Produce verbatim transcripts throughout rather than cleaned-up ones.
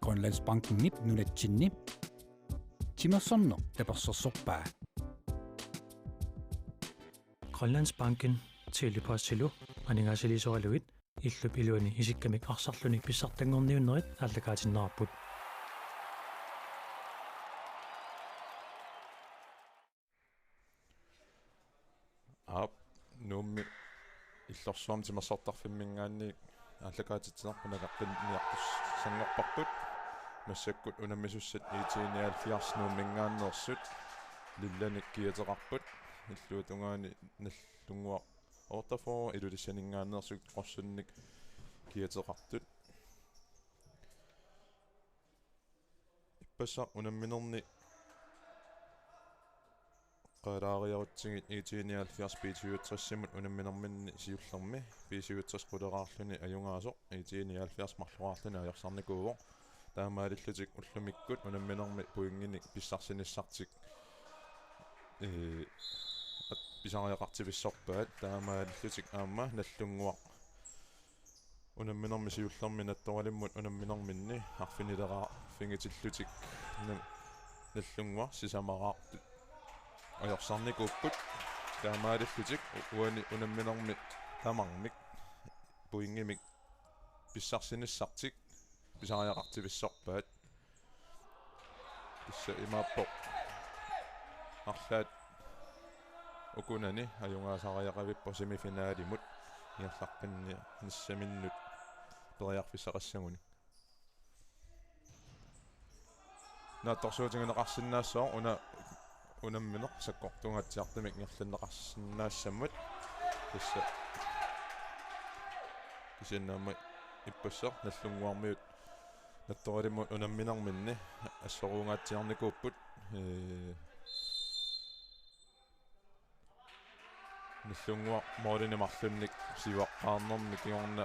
Grønlandsbankenip nunatsinni timersorneq tapersersorpaa. Grønlandsbanken Tele-Postilu aningaasaliisoralugit illup iluani isikkamik arsarluni pissartanngorniunnerit aallakaatinneqarput. Aap, Nuummi Illorsuarmi timersortarfimminngaanniit aallakaatitsinerput nunaqarfinniartussanngorparput. Massakkut unammisussat I T nioghalvfjerds Nuumminngaanneersut lillanik kiateqarput. Illuatungaani Nallunnguaq otteogfyrre Ilulissaninngaanneersut qorsunnik kiateqartut. Ippassaq unamminermi qalaariarutsigit I T nioghalvfjerds B syvogtres-imut unamminerminni siullermi. B syvogtres quleraarluni ajugaasoq, I T nioghalvfjerds marloraarluni ajorsarnikuuvoq. Taamaalillutik ullumikkut unamminermi pointinik pissarsinissartik, ee, at-, pisariaqartivissorpaat. Taamaalillutik aamma Nallunnguaq unamminermi siullermi Nattoralimmut unamminerminni arfinileqarfigitillutik Na-, Nallunnguaq sisamaraartut ajorsarnikuupput. Taamaalillutik u-, uani unamminermi tamarmik pointimik pissarsinissartik pisariaqartivissorpaat. Tassa imaappoq arlaat ukunani ajugaasariaqavippoq semifinalimut ingerlaqqinniarnissaminnut periarfissaqassaguni. Naatsorsuutigineqarsinnaassooq una-, unammineq sakkortungaatsiartumik ingerlanneqarsinnaassammat. Tassa kisianni aamma ippassaq Nallunnguarmiut Nattoralimmut unamminerminni assorungaatsiarnikuupput. Ee, Nallunnguaq målinik marlunnik siuaqqaarnermi kingorna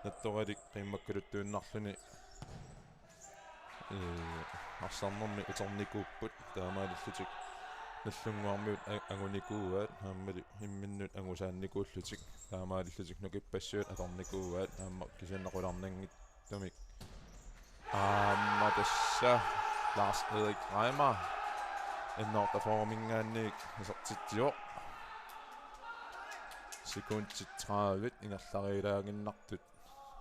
Nattoralik qiimmakkaluttuinnarluni, ee, arsarnermi uternikuupput. Taamaalillutik Nallunnguarmiut a-, angunikuuaat, aammali imminnut angusaannikuullutik. Taamaalillutik nukippassuit atornikuuaat, aamma kisianni qularnanngittumik. Aamma tassa Lars Erik Reimer N otteogfyrre-minngaanniit isertitsivoq. Sekundit tredive ingerlariilaaginnartut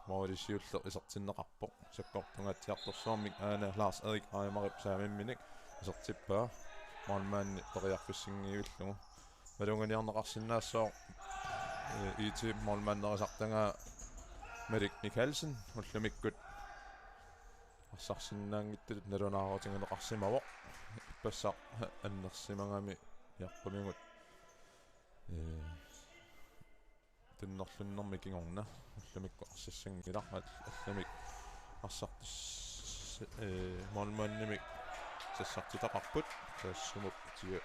måli siulleq isertinneqarpoq. Sakkortungaatsiartorsuarmik aana Lars Erik Reimerip saamimminik isertippaa. Målmandi periarfissinngillugu. Malunnarniarneqarsinnaassooq, ee, I T-p målmanderisartagaa Malik Mikkelsen ullumikkut arsarsinnaanngitsutut nalunaarutigineqarsimavoq. Ippassaq annersimagami Jakobigut, ee, tunnerlunnermi kingorna ullumikkut arsassanngilaq, al-, allamik arsartus-, ee, målmandimik sassartitaqarput. Taassumup tia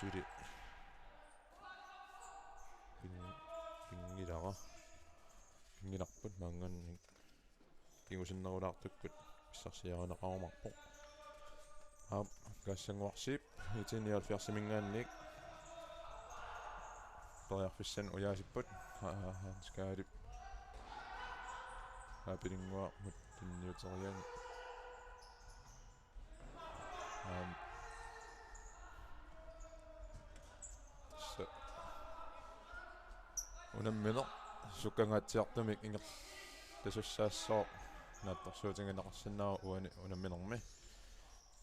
suli pin-, pinngilara. Pinngilarput maanngaanniit kingusinnerulaartukkut pissarsiarineqarumaarpoq. Aap, Kaassanguarsiip I T nioghalvfjerds-iminngaanniit periarfissanik ujaasipput. Aa, Hans Kaalip. Aa, Pilinguarmut tunniuteriaani. Aam. Tassa unammineq sukkangaatsiartumik ingerlasussaassooq naatsorsuutigineqarsinnaavoq uani unamminermi.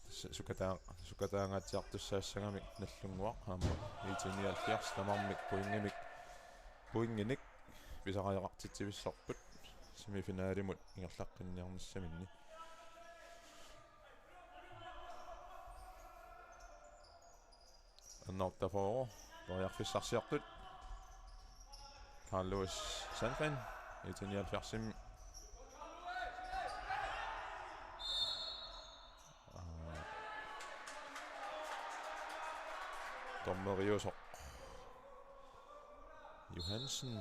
Tassa sukkataa-, sukkataangaatsiartussaassagamik Nallunnguaq aamma I T nioghalvfjerds tamarmik pointimik, pointinik pisariaqartitsivissorput semifinalimut ingerlaqqinniarnissaminni. N otteogfyrre periarfissarsiortut. Carl Louis Sandgreen, I T nioghalvfjerds-imi. Aa. Dommeriusoq Johansen,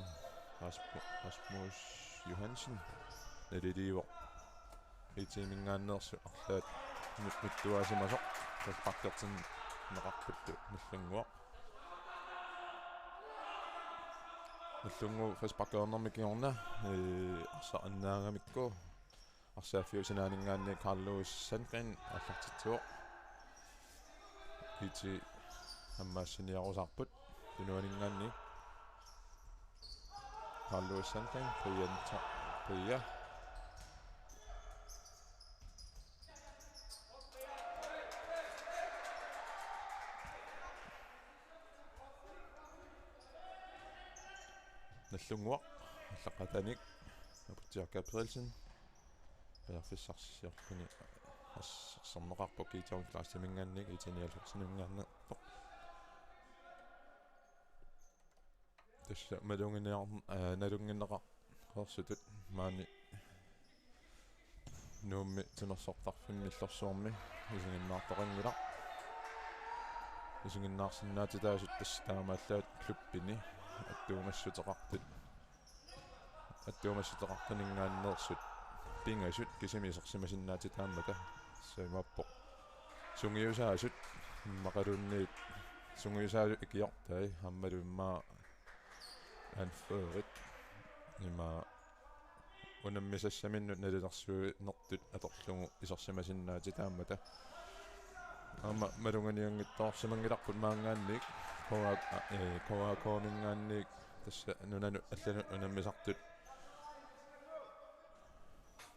Rasmu-, Rasmus Johansen, naliliivoq. I T-minngaanneersut arlaat mit-, mittuaasimasoq, frisparkertinneqarpullu Nallunnguaq. Nallunnguup frisparkernermi kingorna, ee, arsaq annaagamikku Arsaaffiup sinaaninngaanniit Carl Louis Sandgreen aallartitsivoq. I T ammaassiniarusaarput tunuaninngaanniit. Carl Louis Sandgreen, Brian Ta-, Bria. Nagdlunguaq, aallaqqaataaniit, Aputsiaq Gabrielsen. Periarfissarsiorluni as-, assersorneqarpoq Gideon Klaasiminngaanniit, I T nioghalvfjerdsimingaanneerpoq. Tassa malunngineqar-, aa, nalunngineqareersutut maani Nuummi timersortarfimmi illorsuarmi isiginnaartoqanngilaq. Isiginnaarsinnaatitaasut tassa taamaallaat klubbini attuumassuteqartut, attuumassuteqartuninngaanneersut pingasut kisimi isersimasinnaatitaammata. Tassa imaappoq sungiusaasut immaqaluunniit sungiusaasut ikiortai aammalu immaqa anførerit ima unammisassaminnut nalilersuinertut atorlugu isersimasinnaatitaammata. Aamma malunngiunngitsoorsimanngilarput maanngaanniit K A, eh, K A K-minngaanniit tassa nunanut allanut unammisartut.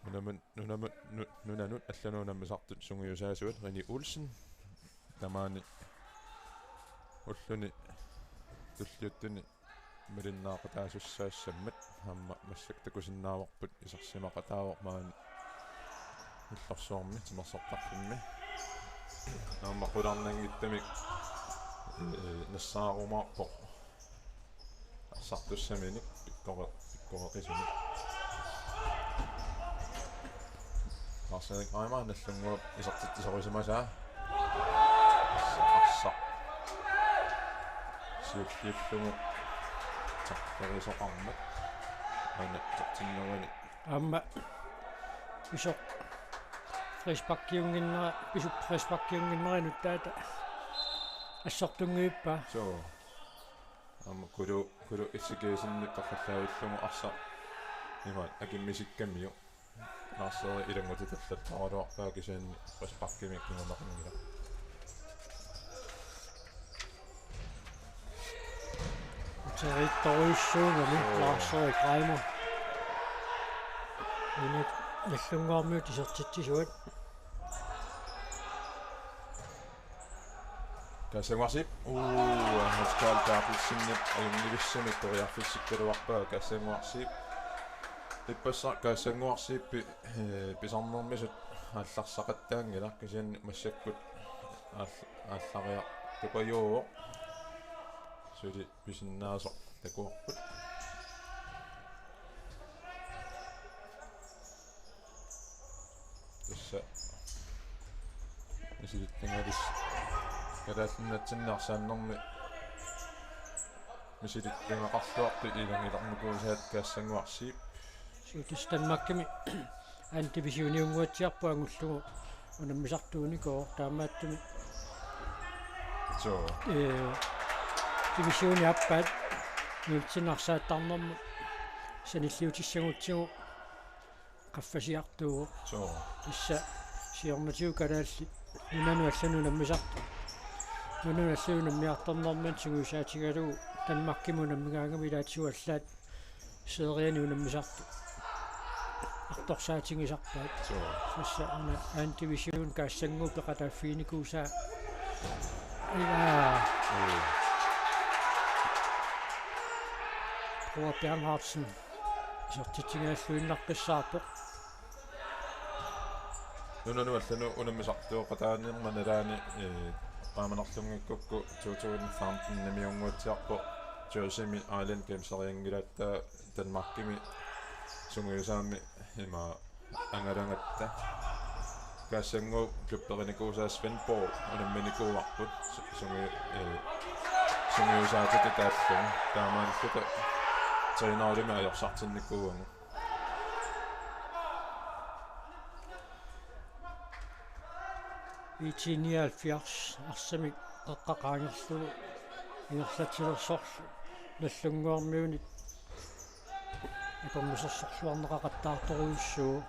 Nunamut, nunamut, nu-, nunanut allanut unammisartut sungiusaasuat René Olsen. Tamaani ulluni tulliuttuni malinnaaqataasussaassammat aamma massakkut takusinnaavarput isersimaqataavoq maani illorsuarmi timersortarfimmi. Aamma qularnanngitsumik, ee, nassaarumaarpoq. Arsartussaminik pikkore-, pikkoreqisunik. Lars-Erik Reimer, Nagdlunguup isertitsisorisimasaa. Arsaq. Siulliullugu tapperisoqarmat. Aana tortinnerani. Aamma pisoq frisparkiunnginnera, pisup frisparkiunnginnera nuttaata assortunngivippaa. Suu. Aamma Kulu, Kulu Ezekielsenip torrallavillugu arsaq imaat akimmisikkamiuk. Lars-Erik ilanngutitallattaaraluarpaa kisianni frisparkimik kinguneqanngilaq. Uteriittorujussuugami. Oo. Lars-Erik Reimer. Inuit Nagdlunguarmiut isertitsisuat. Kaassanguarsiip. Uu, Hans Karl Berthelsenip ajunngivissamik periarfissikkaluarpaa Kaassanguarsiip. Ippassaq Kaassanguarsiippi, ee, pisarnermisut aallarsaqattaanngilaq kisianni massakkut aall-, aallariartupajuuvoq. Suli pisinnaasoq takuarput. Tassa misilittungalis-, Kalaallit Nunatsinni arsaannermi misilittugaqarluartut ilanngulernikuusaat Kaassanguarsiip. Suu, tassa Danmarkimi anden divisioniunnguatsiarpoq angullugu unammisartuunikuuvoq taamaattumik. Suu. Ee, divisioni aappaat nunatsinni arsaattarnermut sanilliutissagutsigu qaffasiartuuvoq. Suu. Tassa siornatigut kalaallit nunanut allanut unammisartut. Nunanut allanut unammiartornermini sungiusaatigalugu Danmarkimi unammigaangami ilaatigut allaat seriani unammisartut artorsaatigisarpaat. Suu. Tassa una anden division Kaassanguup peqataaffiginikuusaa. Ilaa. Uu. Bror Bernhardsen. Isertitsigalluinnaqqissaarpoq. Nunanut allanut unammisartooqataanerma nalaani, ee, eqqaamanarlunngikkukku to tusind femten-imiunnguatsiarpoq Jerseymi Island Games-erianngilaat, taava Danmarkimi sungiusaami ima angalagatta. Kaassanguup klubberinikuusaa Svendborg unamminikuuarput su-, sungi-, ee, sungiusaatitut taallugu. Taamaalilluta trænerimik ajorsartinnikuuagut. I T nioghalvfjerds arsamik qeqqa qaangerlugu ingerlatsilersorlu Nagdlunguarmiunit akornusersorluarneqaqattaartorujussuuvoq.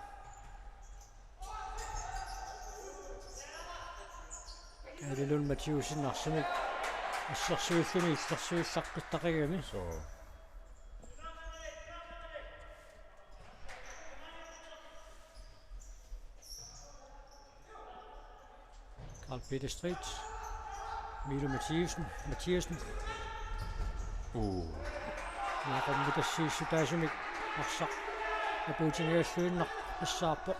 Kaali Lund Mathiussen arsamik assersuilluni illersuillaqqissaagami. Suu. Karl Peter Street. Milo Mathiassen. Mathiassen. Uu. Naaqormitassiissutaasumik arsaq apuutigigalluinnarpassaarpoq.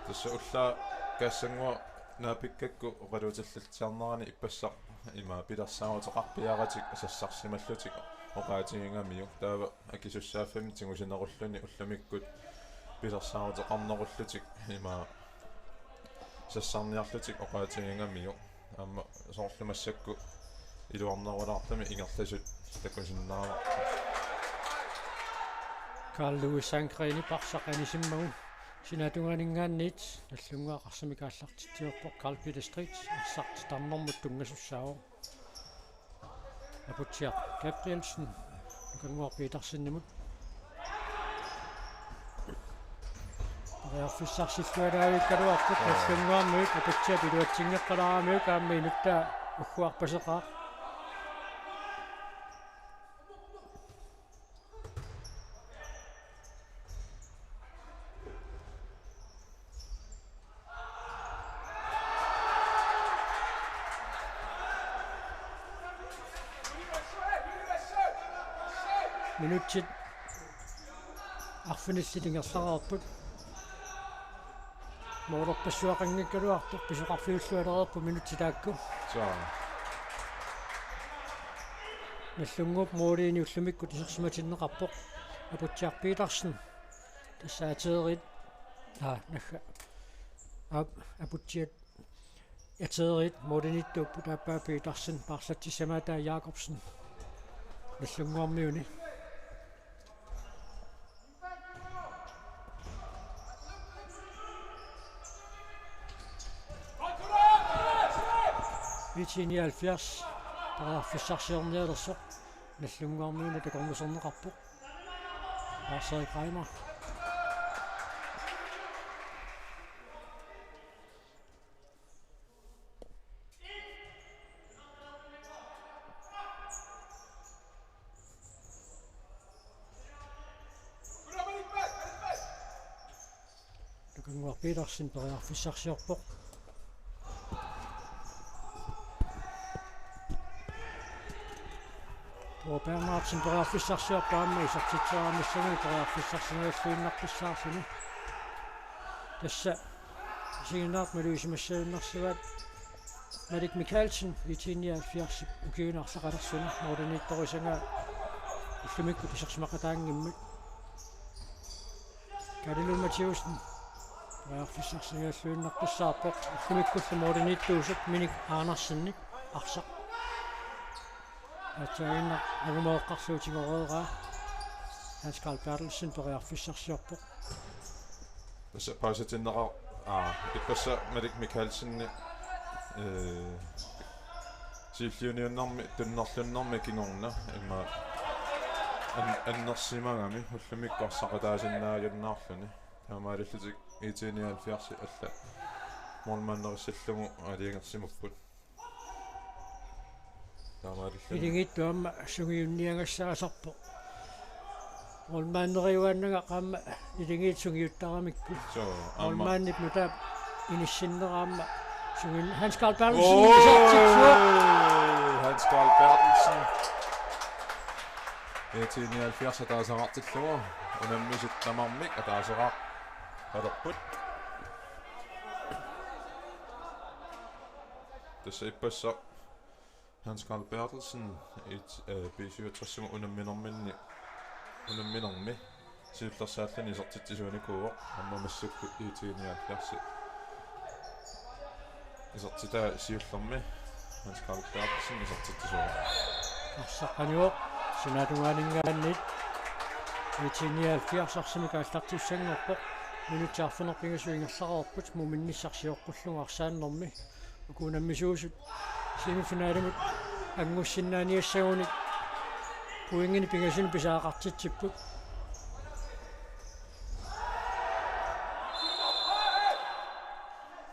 Tassa ullaaq Kassannguaq naapikkakku oqaluutillitsiarnerani ippassaq ima pilersaaruteqarpiaratik sassarsimallutik oqaatigigamiuk, taava akisussaaffimmi tigusinerulluni ullumikkut pilersaaruteqarnerullutik ima sassarniarlutik oqaatigigamiuk. Aamma soorlu massakkut iluarnerulaartumik ingerlasut takusinnaavarput. Karl Louis Sandgreni arsaq anisimmagu sinaatungaaninngaanniit Nagdlunguaq arsamik aallartitsivoq. Karl Peter Street arsaq titarnermut tunngasussaavoq. Aputsiaq Gabrielsen Nagdlunguaq Petersenimut. Periarfissarsilluaraavikkaluarpoq. Aa. Nagdlunguarmiut Aputsiap iluatsinngeqqalaaramiuk aamma inuttaa ugguarpaseqaaq. Minutsit arfinillit ingerlareerput. Moolerpassuaqanngikkaluartoq pisoqarfiullualereerput minutsit taakku. Suu. Nagdlunguup mooliini ullumikkut isersimatinneqarpoq. Aputsiaq Petersen. Tassa ateerit. Aa, nagga. Ap-, Aputsiat ateerit mooliniittuupput, aappaa Petersen, paarlatsissamaataanik Jakobsen. Nagdlunguarmiuni. IT nioghalvfjerds periarfissarsiornialersoq Nagdlunguarmiunit takornuserneqarpoq. Lars-Erik Reimer. Nagdlunguaq Petersen periarfissarsiorpoq. Tor Bernhardsen periarfissarsiorpoq, aamma isertitseriarnissamut periarfissarsiorniarluinnartussaarsuni. Tassa isiginnaartut malugisimasuunnarsivaat Malik Mikaelsen, IT nioghalvfjerdsip ukiuni arsaqalersuni, mooliniittorisagaa ullumikkut isersimaqataanngimmat. Kaali Lund Mathiussen periarfissarsiorniarluinnartussaavarput, ullumikkullu mooliniittuusut Minik Andersenip arsaq aatsaannguaq angumooqqarluutigoreeraa. Hans Karl Berthelsen periarfissarsiorpoq. Tassa pausatinneqar-, aa, ippassaq Malik Mikaelsen, ee, siulliuniunnermi, tunnerlunnermi kingorna, immaqa an-, annersimagami, ullumikkut arsaqataasinnaajunnaarluni. Taamaalillutik IT nioghalvfjerds allat målmanderissallugu aalajangersimapput. Taamaalilluni. Ilingiittut aamma sungiunniagassaasarpoq. Målmanderiuaannagaq aamma ilingiit sungiuttaramikku. Suu, aamma. Målmandip nutaap inissinnera aamma sungiun-, Hans Karl Berthelsen. Oi! Isertitsivoq. Hans Karl Berthelsen. IT nioghalvfjerds ataasiartillugu unammisut tamarmik ataasiarput. Tassa ippassaq Hans Karl Berthelsen, IT, øh, B syvogtres unamminerminni, unamminermi siullersaalluni isertitsisuunikuuvoq, aamma massakkut IT nioghalvfjerds isertitaa siullermi Hans Karl Berthelsen isertitsisuuvoq. Arsaq qanivoq, sinaatungaaninngaanniit IT nioghalvfjerds arsamik aallartissanngorpoq, minutsit arfineq-pingasut ingerlareerput, muminnissaq sioqqullugu arsaannermi. Uku unammisuusut semifinalimut Anngussinnaaniassagunik pointinik pingasut pisariaqartitsipput.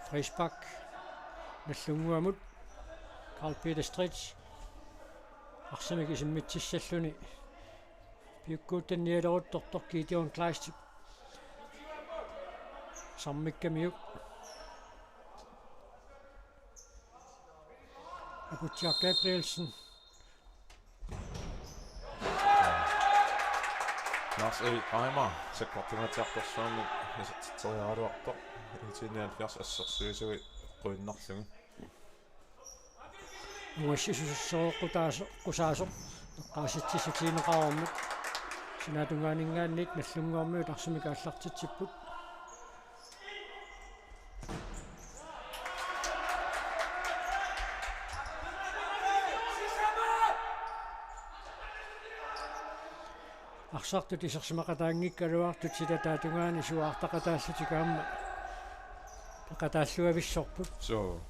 Frispark Nagdlunguamut. Karl Peter Stritz arsamik isimmitsissalluni piukkuuttannialeruttortoq Gideon Kleist. Sammikkamiuk. Aputsiaq Gabrielsen. Lars Erik Reimer, sakkortungaatsiartorsuarmik isertitseriaraluartoq. IT-nioghalvfjerds assersuisui quinnarlugu. Uassisussooqqutaasoq qusaasoq eqqaasitsissutigineqareermat. Sinaatungaaninngaanniit Nagdlunguarmiut arsamik aallartitsipput. Arsartut isersimaqataanngikkaluartut silataatungaani suaartaqataallutik aamma peqataalluavissorput. Suu.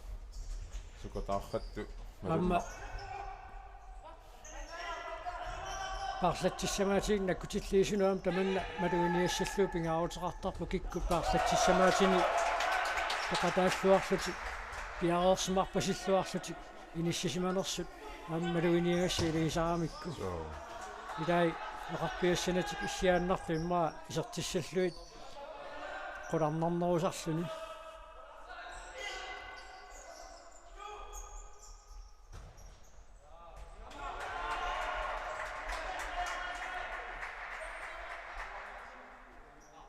Sukataarrattu. Aamma. Malunna. Paarlatsissamaatinik nakkutilliisunut aamma tamanna maluginiassallugu pingaaruteqartarpoq kikkut paarlatsissamaatini peqataalluarlutik piareersimarpasilluarlutik inissisimanersut aamma maluginiagassat ilagisaramikku. Suu. Ilai oqarpiassanatik issiaannartut immaqa isertissallugit qularnarnerusarluni.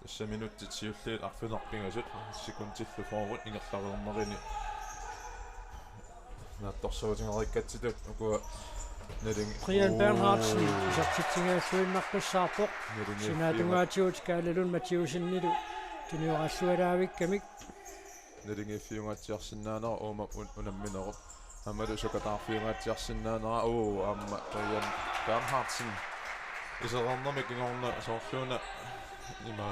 Tassa minutsit siulliit arfineq-pingasut, sekundillu fyrre ingerlareernerini naatsorsuutigereerakkatsitut ukua naling-, Brian Bernhardsen. Uu. Isertitsinngilluinnartussaavoq. Nalingi-, sinaatungaatigut Kaalaluun Mathiussenilu tunioraallualaavikkamik. Nalingiiffiungaatsiarsinnaanera uuma un-, unamminerup. Aammalu sukataarfiungaatsiarsinnaanera uu aamma Brian Bernhardsen. Isereernermi kingorna soorluuna ima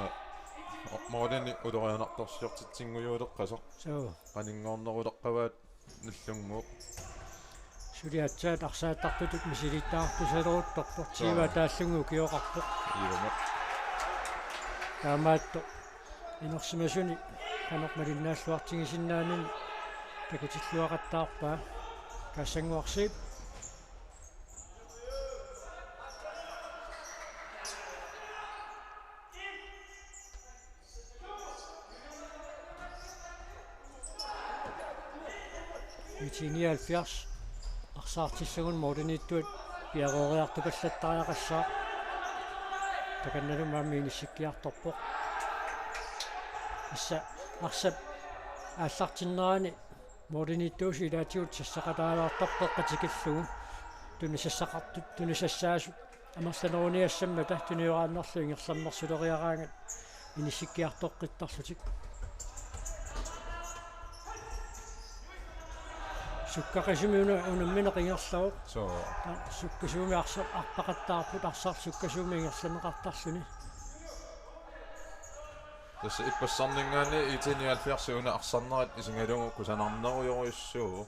o-, målini ulorianartorsiortitsinngortoqasoq. Suu. Qaninngorneruleqqavaat Nagdlunguup. Suli aatsaat arsaattartutut misilittaartusaleruttorpoq. Suu. Tiva Taallungu ukioqarpoq. Ilumut. Taamaattoq inersimasuni qanoq malinnaalluartigisinnaanani takutilluaqattaarpaa. Kassannguarsiip. IT-nioghalvfjerds arsaartissagunik målimiittuat piareeriartupallattariaqassaaq. Takannalu aamma inissikkiartorpoq. Tassa arsap aallartinnerani målimiittuusoq ilaatigut sassaqataalaartarpoq tikillugu. Tunisassaqartut, tunisassaasut amerlaneruniassammata tunioraannarlu ingerlannersuleriaraangat inissikkiartoqqittarlutik. Sukkaqisumik una-, unammineq ingerlavoq. Suu. Ta-, sukkasuumik arsa-, arpaqattaarput arsaq sukkasuumik ingerlanneqartarluni. Tassa ippassarninngaanniit IT-nioghalvfjerds una arsarnerat isigalugu kusanarnerujorujussuuvoq.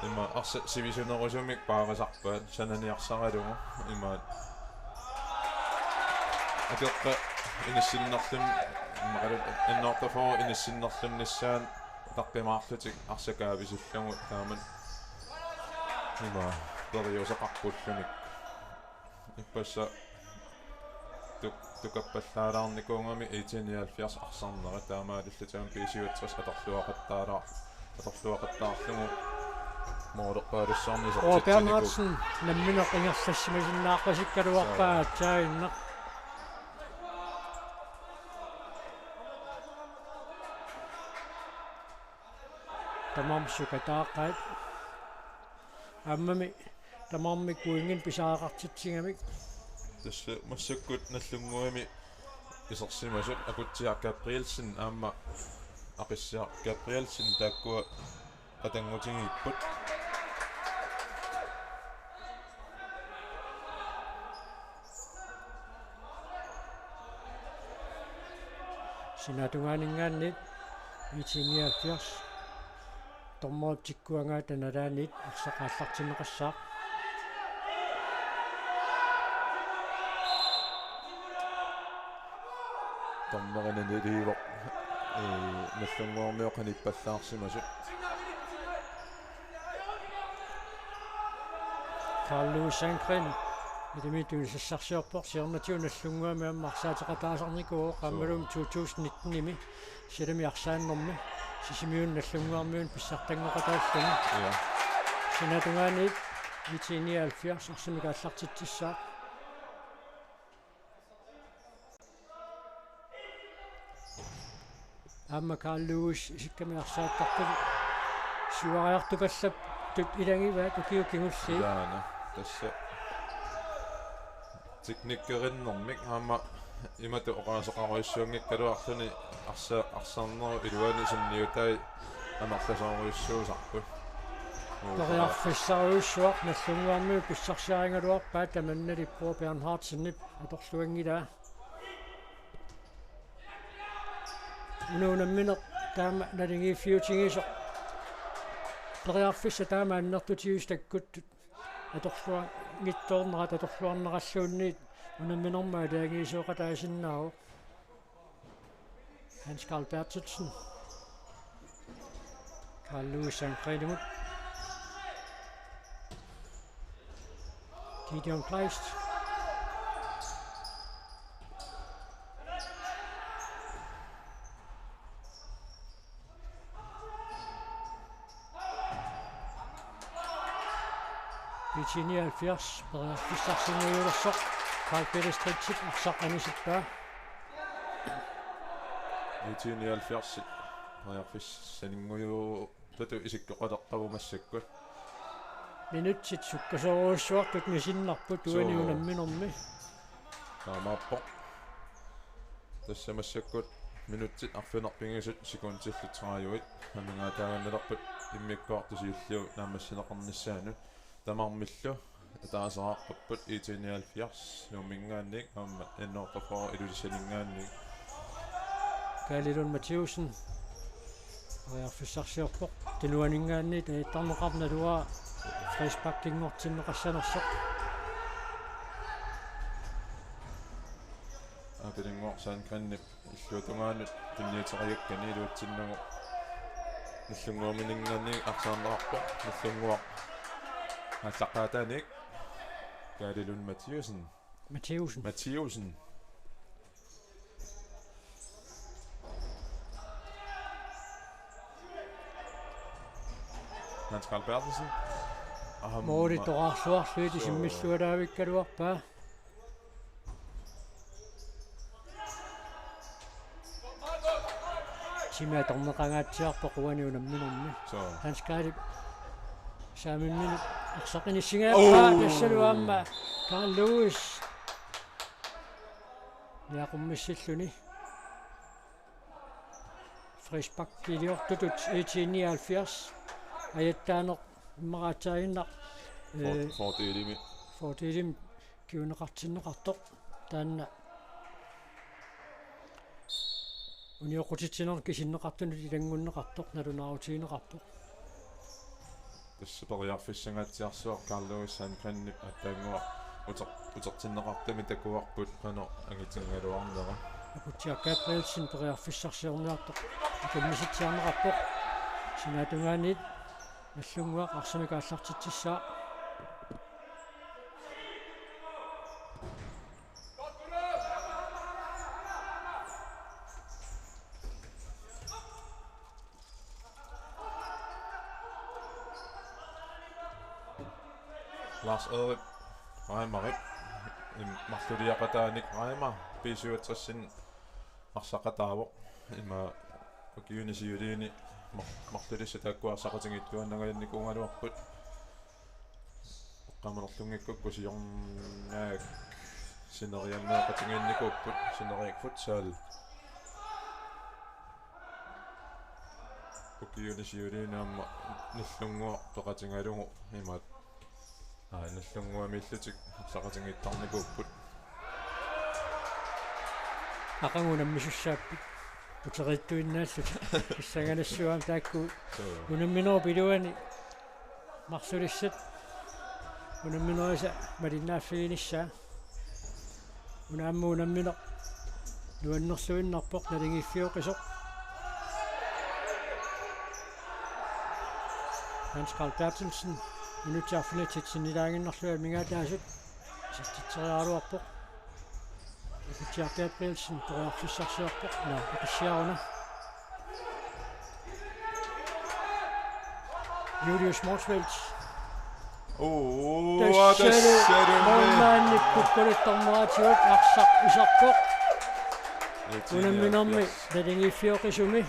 Ima arsaq sivisunerusumik paarisarpaat sananiarsaralugu ima akeqqa inissinnerlun-, immaqalu annoortaforu inissinnerlunnissaat utaqqimaarlutik arsaq kaavisullugu taamak ima periuseqarpullutik. Ippassaq tuk-, tukappallaalaarnikuugami IT-nioghalvfjerds arsarnerat taamaalillutik aamma B syvogtres atorluaqattaalaar-, atorluaqattaarlugu målerpaalussuarnik Roger isertitsinikuuvoq. Bernhardsen nammineq ingerlassimasinnaaqasikkaluarpaa. Suu. Aatsaannaq. Tamarmik sukataaqaat. Aammami tamarmik pointinik pisariaqartitsigamik. Tassa massakkut Nagdlunguami isersimasut Aputsiaq Gabrielsen aamma Aqissiaq Gabrielsen taakkua qatanngutigiipput. Sinaatungaaninngaanniit IT-nioghalvfjerds Dommerit tikkuagaata nalaaniit arsaq aallartinneqassaaq. Dommerini naliivoq, ee, Nagdlunguarmiut qanippallaarsimasut. Carl Louis Sandgreen, ilimi tunisassarsiorpoq, siornatigut Nagdlunguami aamma arsaateqataasarnikuuvoq, aammalumi to tusind nitten-imi, silami arsaannermi, Sisimiuni Nagdlunguarmiuni pissartanngoqataalluni. Ja. Sinaatungaaniit I T nioghalvfjerds arsamik aallartitsissaaq. Aamma Carl Louis isikkami arsaattartut siuariartupallattut ilagivaat ukiut kingulliit. Ilaana, tassa teknikkerinnermik aamma imatut oqaaseqarujussuunngikkaluarluni arsa-, arsarnerup iluani sunniutai amerlasoorujussuusarput. Periarfissarujussuaq Nagdlunguarmiut pissarsiarigaluarpaat, tamannali Bo Bernhardsenip atorluanngilaa. Una unammineq taama naligiiffiutigisoq. Periarfissaq taama annertutigisoq takkuttut atorluanngitsoornerat atorluarneralluunniit unamminermi aalajangiisooqataasinnaavoq. Hans Carl Berthelsen. Carl Louis Sandgreenimut. Gideon Kleist. I T nioghalvfjerds, periarfissarsinngujulersoq, Carl Peter Stridtip arsaq anisippaa. I T nioghalvfjerds, periarfissanngujuttatut isikkoqaleqqavugut massakkut. Minutsit sukkasoorujussuartut misinnarput uani. Suu. Unamminermi. Taamaappoq. Tassa massakkut minutsit arfineq-pingasut sekuntillu tredive amigaataaginnalerput immikkoortut siulliit naammassineqarnissaannut. Tamarmillu ataaseqarparput I T nioghalvfjerds Nuumminngaanniit aamma N otteogfyrre Ilulissaninngaanniit. Kaali Lund Mathiussen periarfissarsiorpoq. Tunuaninngaanniit ajattarneqarpoq naluara frisparkinngortinneqassanersoq. Aapilinnguaq Sandgreenip illuatungaanut tunniuteriakkani iluatsinnagu Nagdlunguarminngaanniit arsaarneqarpoq. Nagdlunguaq aallaqqaataaniit Kaali Lund Mathiussen. Mathiussen. Mathiussen. Hans Carl Berthelsen. Aamma. Mooritoraarsuarluit. Suu. Isimmilluaraavikkaluarpaa. Timi atorneqangaatsiarpoq uani unamminermi. Suu. Hans Carlip saamimminut arsaq inissigaarpaa. Oo. Tassalu aamma Carl Louis niaqqummissilluni. Frisparkiliortutut I T nioghalvfjerds. Ajattaaneq immaqa aatsaannguaq. For-, eh, fordelimi. Fordelimi kinguneqartinneqartoq. Taanna unioqqutitsinermut kisinneqartunut ilanngunneqartoq, nalunaarutigineqarpoq. Tassa periarfissangaatsiarsuaq Carl Louis Sandgreenip aatsaannguaq uter-, utertinneqartumi takuarput qanoq angitigigaluarnera. Akutsiaq Gabrielsen periarfissarsiorniartoq akummisitsiarneqarpoq. Sinaatungaaniit Nagdlunguaq arsamik aallartitsissaaq. Lars Erik Reimerip, im-, marluliaqataanik Reimer B syvogtres-imi arsaqataavoq. Ima ukiuni siuliini mar-, marlulissat taakku arsaqatigiittuaannangajannikuugaluarput. Eqqaamanerlunngikkukku siornaak sineriammeeqatigiinnikuupput, Sineriak Futsal. Ukiuni siuliini aamma Nagdlunguaq peqatigalugu imaat. Aa, Nagdlunguamiillutik arsaqatigiittarnikuupput. Aqagu unammisussaapput. Puteriittuinnaallutik. Pissanganassuaq aamma taakku. Suu. Unamminerup iluani marlulissat unamminerisa malinnaaffiginissaa. Una aamma unammineq nuannerluinnarpoq naligiiffioqisoq. Hans Carl Berthelsen, minutsit arfineq-tit sinnilaaginnarlugit amigaataasut isertitseriaraluarpoq. Ikitsiaq Gabrielsen periarfissarsiorpoq, naa, ikitsiaq una. Julius Motzfeldt. Oo, tassalu tassalu målmandip kukkuluttorneratigut arsaq iserpoq. Unamminermi naligiiffioqisumi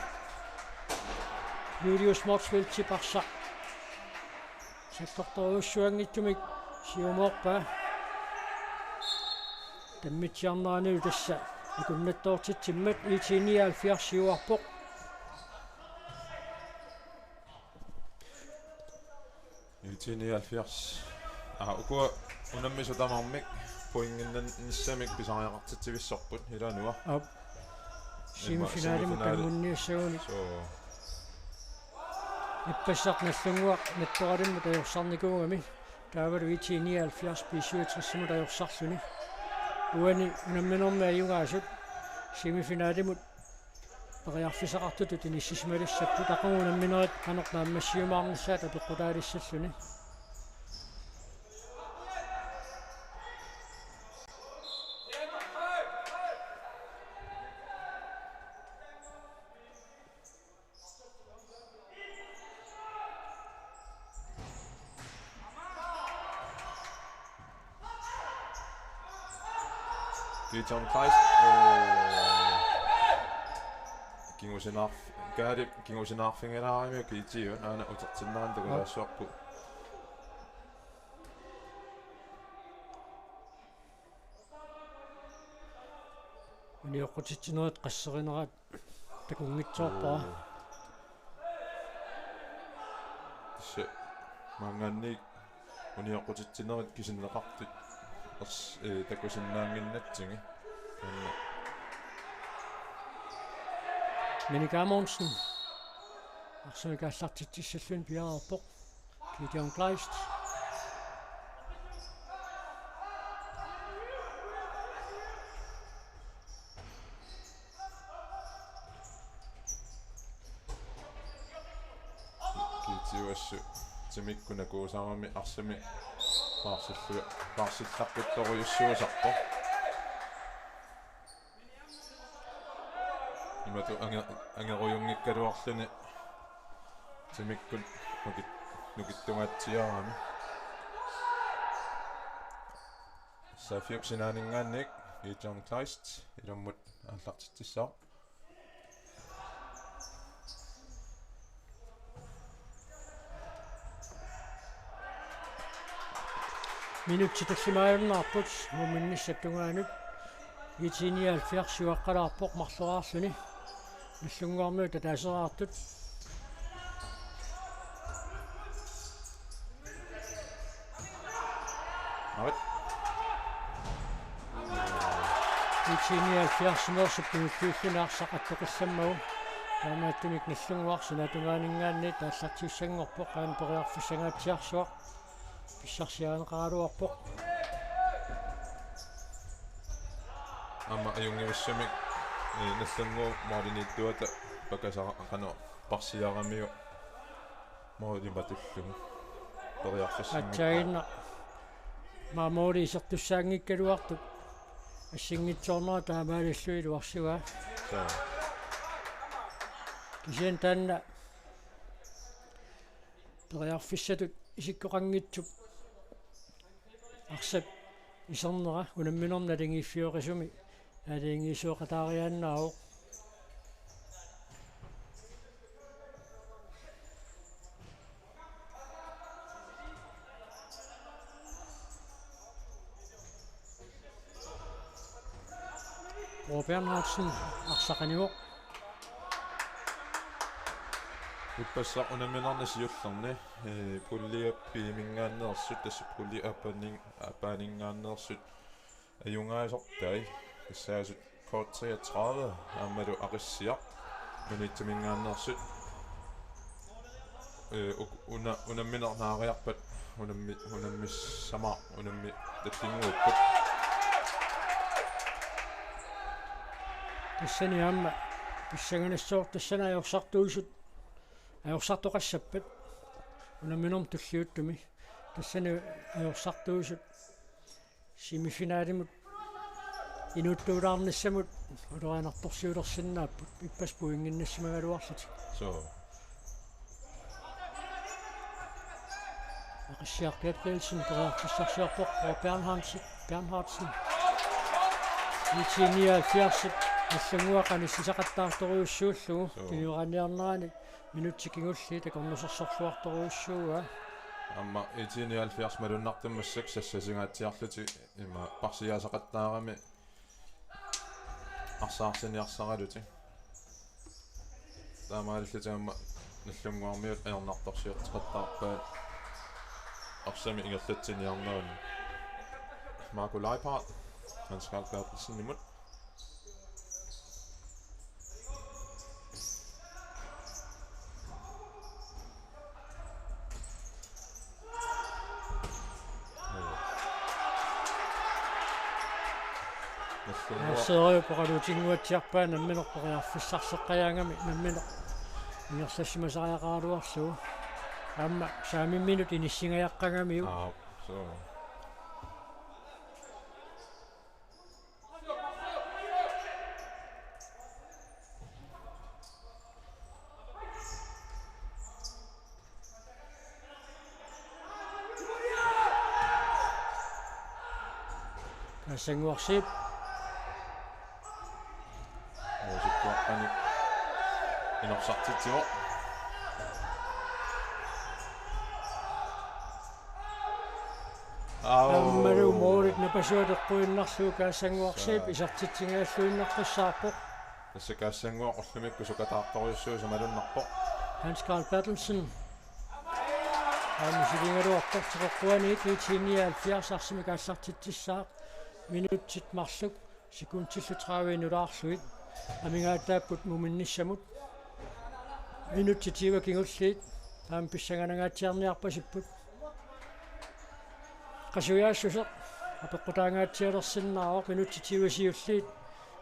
Julius Motzfeldtip arsaq sakkortorujussuanngitsumik siumoorpaa. Tammitsiarneranilu tassa akunnattoortitsimmat I T nioghalvfjerds siuarpoq. I T nioghalvfjerds. Aa, ukua unammisut tamarmik pointinnissamik pisariaqartitsivissorput ilaanua. Aap. Imma semifinalimut semifinali. Kanngunniassagunik. Suu. Ippassaq Nagdlunguaq Nattoralimmut ajorsarnikuugami. Taavalu I T nioghalvfjerds B syvogtresimut ajorsarluni. Uani unamminermi ajugaasut semifinalimut periarfissaqartutut inissisimalissapput, aqagu unamminerit qanoq naammassiumaarnissaat apeqqutaalissalluni. Gideon Kleist. Oo. Kingusinaarf-, Kaali kingusinaarfigilaarami Gideon aana utertinnerani takulaassavarput. Unioqqutitsinerit qasserinerat takunngitsoorpara. Tassa maanngaanniit unioqqutitsinerit kisinneqartut ers-, ee, takusinnaannginnatsigit. Taanna. Minik Amundsen. Arsamik aallartitsissalluni piareerpoq. Gideon Kleist. Gideon assut timikkut nakuusarami arsami paarsillu-, paarsillaqqittorujussuusarpoq. Imatut ange-, angerujunngikkaluarluni timikkut nukit-, nukittungaatsiarami. Saffiup sinaaninngaanniit Gideon Kleist ilammut aallartitsissaaq. Minutsit tallimaajunnaarput muminnissap tungaanut. I T nioghalvfjerds siuaqqalaarpoq marloriarluni. Nagdlunguarmiut ataaseraartut. Arit. I T nioghalvfjerdsimeersup kingulliulluni arsaq attoqissammagu. Taamaattumik Nagdlunguaq sinaata tungaaninngaanniit aallartiussanngorpoq aamma periarfissangaatsiarsuaq. Pissarsiarineqaraluarpoq. Aamma ajunngivissumik, ee, Nagdlunguup målimiittuata pakasara-, qanoq, parsiaramiuk målimi matullugu. Periarfissanngippoq. Aatsaannguaq. Aamma måli isertussaanngikkaluartoq. Assinngitsoornera taamaalilluni iluarsugaa. Suu. Kisianni taanna periarfissatut isikkoqanngitsup arsap isernera unamminermi naligiiffioqisumi aalajangiisooqataariaannaavoq. Bo Bernhardsen arsaq anivoq. Ippassaq unamminerni siullerni, ee, pulje B-minngaanneersut, tassa pulje A-paanin-, A-paaninngaanneersut ajugaasortai, tassaasut K treogtredive aammalu Aqissiaq. Minitsiminngaanneersut. Ee, uk-, una-, unammineq naariarpat unammi-, unammissamaaq, unammi tallinnguupput. Tassani aamma pissanganassaaq tassani ajorsartuusut, ajorsartoqassappat unamminermut tulliuttumi. Tassani ajorsartuusut semifinalimut inuuttuulaarnissamut ulorianartorsiulersinnaapput, ippassaq pointinnassimagaluarlutik. Suu. Aqissiaq Gabrielsen periarfissarsiorpoq, Bernhardsen, Bernhardsen. IT nioghalvfjerds Nagdlunguaq qanillissaqattaartorujussuullugu. Suu. Tunioraanniarnerani minutsit kingulliit akornusersorluartorujussuuaa. Aamma IT nioghalvfjerds malunnartumik massakkut sassasingaatsiarlutik ima parsiaasaqattaarami arsaarsiniarsaralutik. Taamaalillutik aamma Nagdlunguarmiut ajornartorsiortaqattaarpaat arsamik ingerlatsiniarnerani. Marco Leiphardt, Hans Carl Berthelsenimut. Nagdlunguaq. Arseriup oqaluutinnguatsiarpaa nammineq periarfissarseqqajaangami, nammineq ingerlassimasariaqaraluarlugu. Aamma saamimminut inissingajaqqagamiuk. Aa, suu. Kaasannguaq Zeeb. Muusikkuaqqani inorsartitsivoq. Au. Aammalu moorit napasuat eqquinnarlugu Kaasannguaq Zeeb isertitsigalluinnaqqissaarpoq. Tassa Kaasannguaq ullumikkut sukataartorujussuusoq malunnarpoq. Hans Carl Berthelsen. Aamma misiligaluarpoq, teqeqquaniit IT nioghalvfjerds arsamik aallartitsissaaq. Minutsit marluk sekundillu tredive nulaarlugit amigaataapput muminnissamut. Minutsit tyve kingulliit taama pissanganangaatsiarniarpasipput. Qasujaassuseq apeqqutaangaatsialersinnaavoq, minutsit tyve siulliit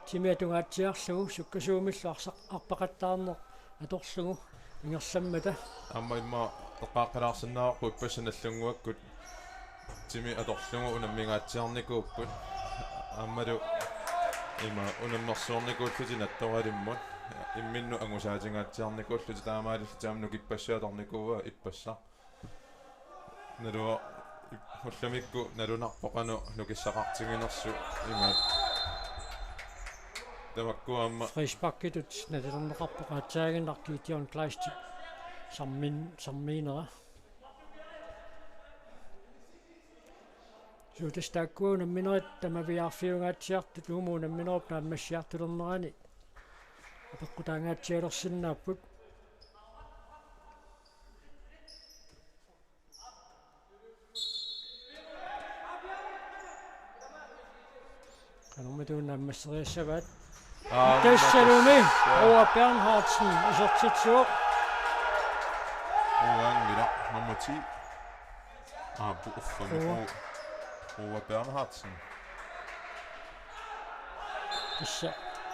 timi atungaatsiarlugu sukkasuumillu arsaq arpaqattaarneq atorlugu ingerlammata. Aamma immaqa eqqaaqqilaassinnaavarput ippassaq Nagdlunguakkut timi atorlugu unammingaatsiarnikuupput. Aammalu ima unammersuarnikuullutik nattoralimmut. Imminnut angusaatungaatsiarnikuullutik, taamaalillutik aamma nukippassuit atornikuuaa ippassaq. Naluara ullumikkut nalunarpoq qanoq nukissaqartiginersut imaat. Tamakku aamma frisparkitut nalilerneqarpoq, aatsaaginnaq Gideon Kleistip sammin-, sammiinera. Suu, tassa taakkua unamminerit tamaviaarfiungaatsiartut, uuma unamminerup naammassiartulernerani apeqqutaangaatsialersinnaapput. Qanormita naammasseriassavaat? Aa, tassalumi. Tassa. Roar Bernhardsen isertitsivoq. Uanngilaq nummer ti. Aa, pu-, uffami. Roar. Ro-, Roar Bernhardsen. Tassa.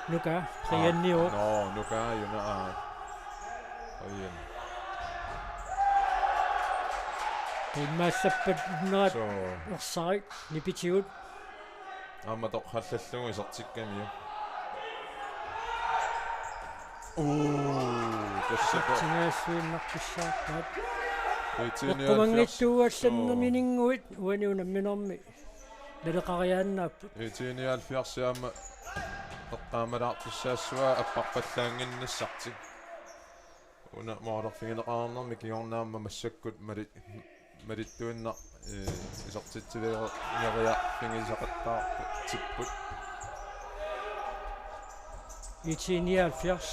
Nuka. Aa, Brianniup. Nå, Nuka, Juna, aa. Brian. Immaallappat naat. Suu. Ersarik, nipitigut. Aamma toqqallallugu isertikkamiuk. Uu, tassapa. Isertingaassuinnartussaappaat. Eighteen nioghalvfjerds. Eqqumanngitsuugallarnermininnguit uani unamminermi naleqariaannaapput. Eighteen nioghalvfjerds aamma eqqaamalaartussaassavaa apparpallaannginnissartik. Una moolerfigineqarnermi kingorna aamma massakkut mali-, malittuinnaq, ee, isertitsivigeriarfigisaqattaartipput. IT nioghalvfjerds.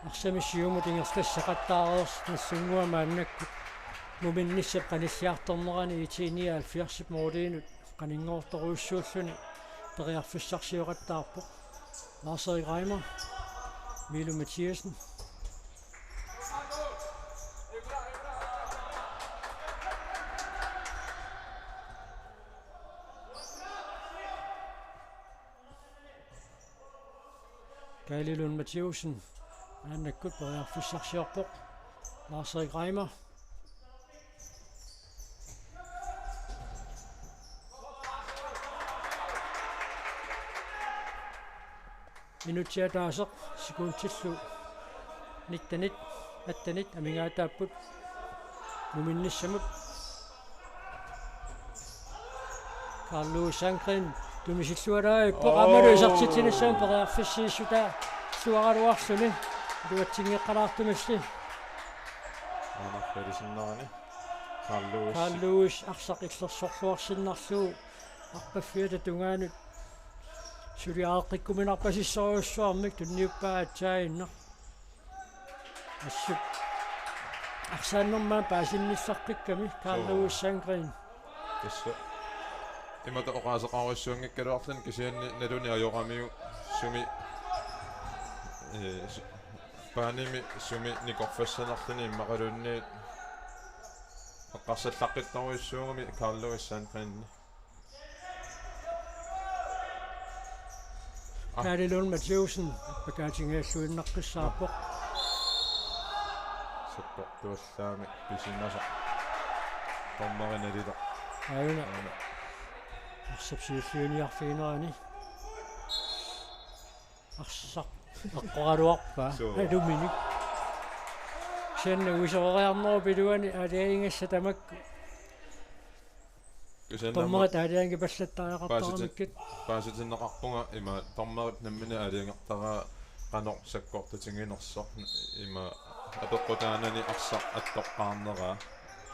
Arsamik siumut ingerlassaqattaareersoq Nagdlunguaq maannakkut muminnissap qanilliartornerani IT nioghalvfjerdsip måliinut qaninngortorujussuulluni periarfissarsioqattaarpoq. Lars-Erik Reimer. Milo Mathiassen. Kaali Lund Mathiassen. Maannakkut periarfissarsiorpoq. Lars-Erik Reimer. Minutsit ataaseq sekundillu nittenit, attenit amigaataapput muminnissamut. Karl Louis Sandgreen tunisilluarpoq. Oo. Aammalu isertitsinissamut periarfissiissutaa suaraluarluni. Iluatsingeqqalaartumilli. Aamma ferisinnerani. Karl Louis. Karl Louis arsaq illersorluarsinnarlugu arpaffiata tungaanut suli aaqqikkuminarpasissorujussuarmik tunniuppaa aatsaannaq. Assut arsaannermut paasinnissaqqikkamik Karl Suu. Louis Sandgreen. Tassa. Imatut oqaaseqarujussuunngikkaluarluni kisianni naluni ajoramiuk sumi, eh, su-, paanimi sumi nikorfassanerluni immaqaluunniit eqqarsallaqqittorujussuugami Karl Louis Sandgreen. Ah. Kaali Lund Mathiassen, appakaatigialluinnaqqissaarpoq. Sakkortuallaamik pisimasoq. Dommeri nalilersoq. Aajuna. Aajuna. Arsap siulliuniarfiginerani. Arsaq. Eqqoraluarpaa. Suu. Aluminik. Kisianni uisoreriarnerup iluani aalajangigassat tamakku. Kisianni dommerit aalajangigassat paasit-, paasitinneqarpunga ima dommerip nammineq aalajangertaraa qanoq sakkortutiginersoq ima apeqqutaanani arsaq attoqqaarneraa.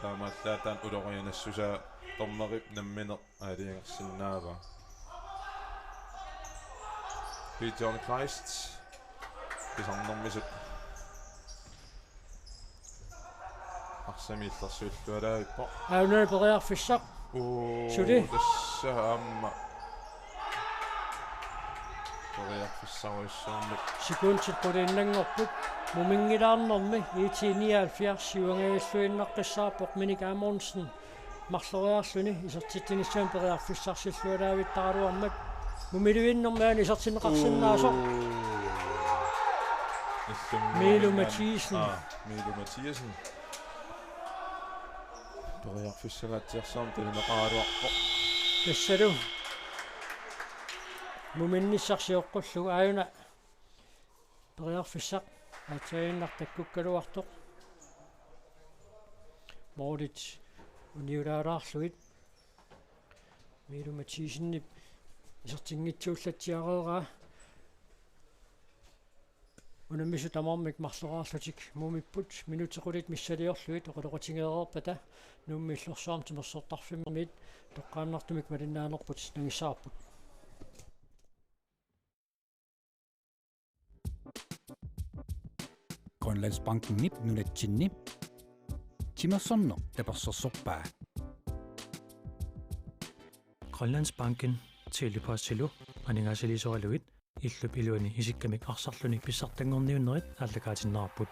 Taamaallaat taanna ulorianassusaa dommerip nammineq aalajangersinnaavaa. Peter Kleist. Pisarnermisut. Arsami illersuillualaavippoq. Aajuna periarfissaq. Uu, suli. Tassa aamma. Periarfissarujussuarmik. Sekundit quliinnanngorput. Muminngilaarnermi I T nioghalvfjerds siuangajalluinnaqqissaarpoq Minik Amundsen. Marloriarluni isertitsinissamut periarfissarsillualaavittaraluarmat. Mumilivinnermi aana isertinneqarsinnaasoq. Uu. Milo Mathiassen. Aa, Milo Mathiassen. Periarfissanngaatsiarsuarmik tunineqaraluarpoq. Tassalu. Muminnissaq sioqqullugu aajuna. Periarfissaq aatsaaginnaq takkukkaluartoq. Målit uniulaalaarlugit. Milo Mathiassenip isertinngitsuullatsiareeraa. Unammisut tamarmik marloriarlutik mumipput minutsit qulit missiliorlugit oqaloqatigereerpata Nuummi Illorsuarmi timersortarfimmiit toqqaannartumik malinnaanerput nangissavarput. Grønlandsbankenip nunatsinni timersorneq tapersersorpaa. Grønlandsbanken Tele-Postilu aningaasaliisoralugit illup iluani isikkamik arsarluni pissartanngorniunnerit aallakaatinneqarput.